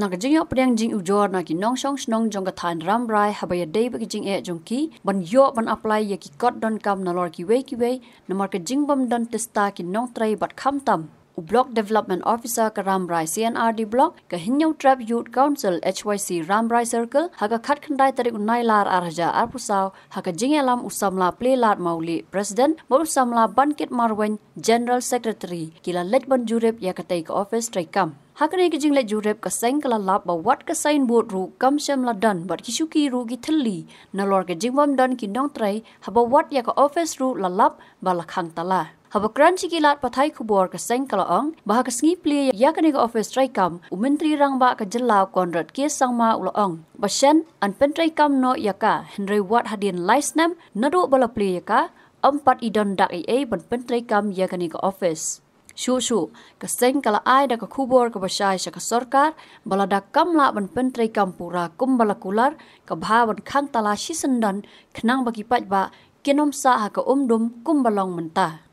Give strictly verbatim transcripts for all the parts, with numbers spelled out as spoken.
Na ka jingïoh pdiang jingujor na ki nongshong shnong jong ka thaiñ Rambrai haba ïadei bad ki jingeh jong ki ban ïoh ban apply ïa ki kot donkam nalor kiwei kiwei, namar ka jingbym don tista ki nongtrei bad khamtam u Block Development Officer ka Rambrai C and R D Block, ka Hynñiewtrep Youth Council H Y C Rambrai Circle, ha ka khatkhyndai tarik u Nailar ar hajar arphew saw, ha ka jingïalam u samla Plielad Mawlieh, President, bad u samla Bankit Marwein, General Secretary, ki la leit ban jurip ïa katei ka office treikam. Ha kane ka jingleit jurip, ka seng ka la lap ba wat ka signboard ruh kam shym la don bad ki shuki ruh ki thylli, nalor ka jingbym don ki nongtrei, haba wat ïa ka office ruh la lap ba la khang tala. Haba kren sha ki lad pathai khubor, ka seng ka la ong ba ha ka sngi plie ïa kane ka office treikam, u Myntri Rangbah ka jylla u Conrad K Sangma u la ong ba shen yn pyntreikam noh ïa ka, hynrei wat hadien lai snem naduh ba la plie ïa ka, ym pat i don dak ei ei ban pyntreikam ïa kane ka office. Shuh shuh, ka seng ka la ai da ka khubor kaba shai sha ka sorkar ba lada kam lah ban pyntreikam pura kumba la kular, ka bha ban khang tala shisyndon, khnang ba ki paidbah kin ym sah ha ka umdum kumba long mynta.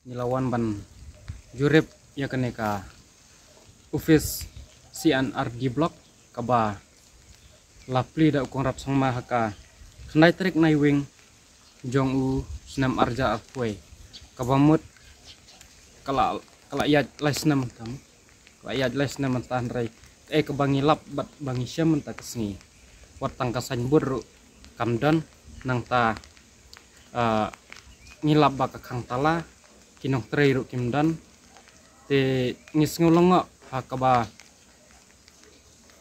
Ngi la wan ban jurip ïa kane ka office C and R D Block kaba la plie da u Conrad Sangma ha ka khyndai tarik Naiwieng jong u snem ar hajar arphew wei, kaba mut ka la, ka la ïaid lai snem tam. Ka la ïaid lai snem mynta, hynrei kaei kaba ngi lap bad ba ngi shem mynta ka sngi, wat tang ka signboard ruh kam don, nangta, ah, ngi lap ba ka khang tala, ki nongtrei ruh kim don. Te ngi sngew lyngngoh ha kaba,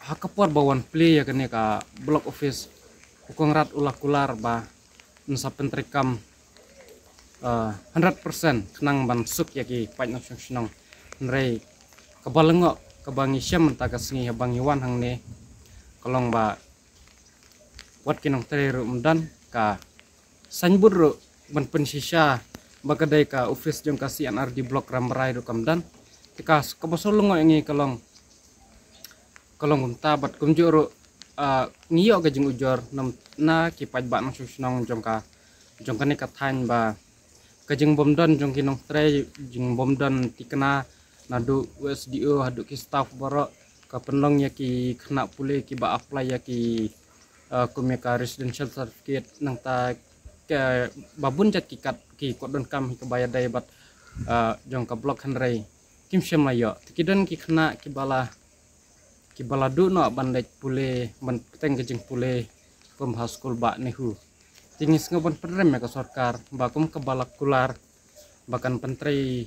ha ka por ba wan plie ïa kane ka block office, u Conrad u la kular ba yn sa pyntreikam, ah, hundred percent khnang ban suk ïa ki paid nongshong shnong. Hynrei kaba lyngngoh kaba ngi shem mynta ka sngi haba ngi wan hangne, ka long ba wat ki nongtrei ruh ym don, ka signboard ruh ban pynshisha ba ka dei ka office jong ka C and R D Block Rambrai ruh kam don. Te ka, kaba shu lyngngoh ïa ngi ka long, ka long kumta bad kumjuh ruh, ah, ngi ïoh ka jingujor na, na ki paidbah nongshong shnong jong ka, jong kane ka thaiñ ba ka jingbym don jong ki nongtrei, jingbym don thikna, naduh u S D O haduh ki staff baroh, ka pynlong ïa ki khynnah pule kiba apply ïa ki, ah, kum ïa ka residential certificate, nangta ka ba bun jait ki kat ki kot donkam hi kaba ïadei bad, ah, jong ka block, hynrei kim shym la ïoh. Te ki don ki khynnah kiba la, kiba la duh noh ban leit pule, ban bteng ka jingpule kum ha skul bah NEHU. Te ngi sngew ban pynrem ïa ka sorkar ba kum kaba la kular ba kan pyntrei,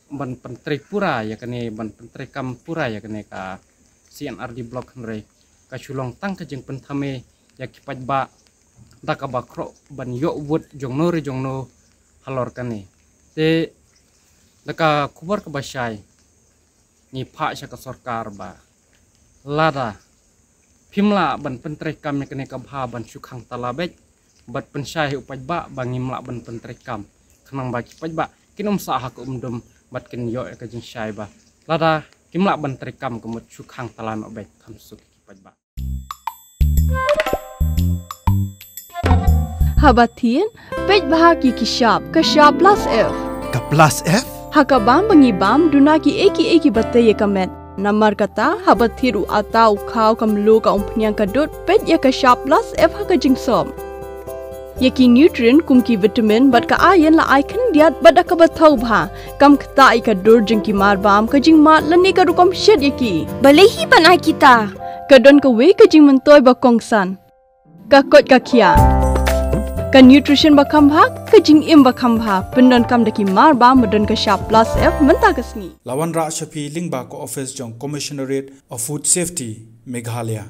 ban pyntrei pura ïa kane, ban pyntreikam pura ïa kane ka C and R D Block, hynrei ka shu long tang ka jingpynthame ïa ki paidbah da kaba khroh ban ïoh vote jongno re jongno halor kane. Te da ka khubor kaba shai, ngi phah sha ka sorkar ba lada phim lah ban pyntreikam ïa kane ka bha, ban shu khang tala beit bad pynshai ha u paidbah ba ngim lah ban pyntreikam, khnang ba ki paidbah kin ym sah ha ka umdum bad kin ïoh ïa ka jingshai ba lada kim lah ban treikam ka mut shu khang tala noh beit, kham suk ïa ki paidbah. Haba thied, peit bha ki ki shap, ka shap plus F. Ka plus F? Ha ka bam ba ngi bam, duna ki ei ki ei kiba tei ïa ka met. Namar kata, haba thied u atta, u khaw, ka mluh, ka umphniang, ka dud, peit ïa ka shap plus F ha ka jingsop. Ïa ki nutrient kum ki vitamin bad ka iron la ai khyndiat bad da kaba thaw bha. Kam ktah ïa ka dur jong ki mar bam, ka jingmad lane ka rukom shet ïa ki. Balei hi ban ai kita? Ka don kawei ka jingmyntoi ba kongsan. Ka koit ka khiah. Ka nutrition ba kham bha, ka jingim ba kham bha. Pyndonkam da ki mar bam ba don ka shap plus F mynta ka sngi. La wanrah sha phi lyngba ka office jong Commissionerate of Food Safety, Meghalaya.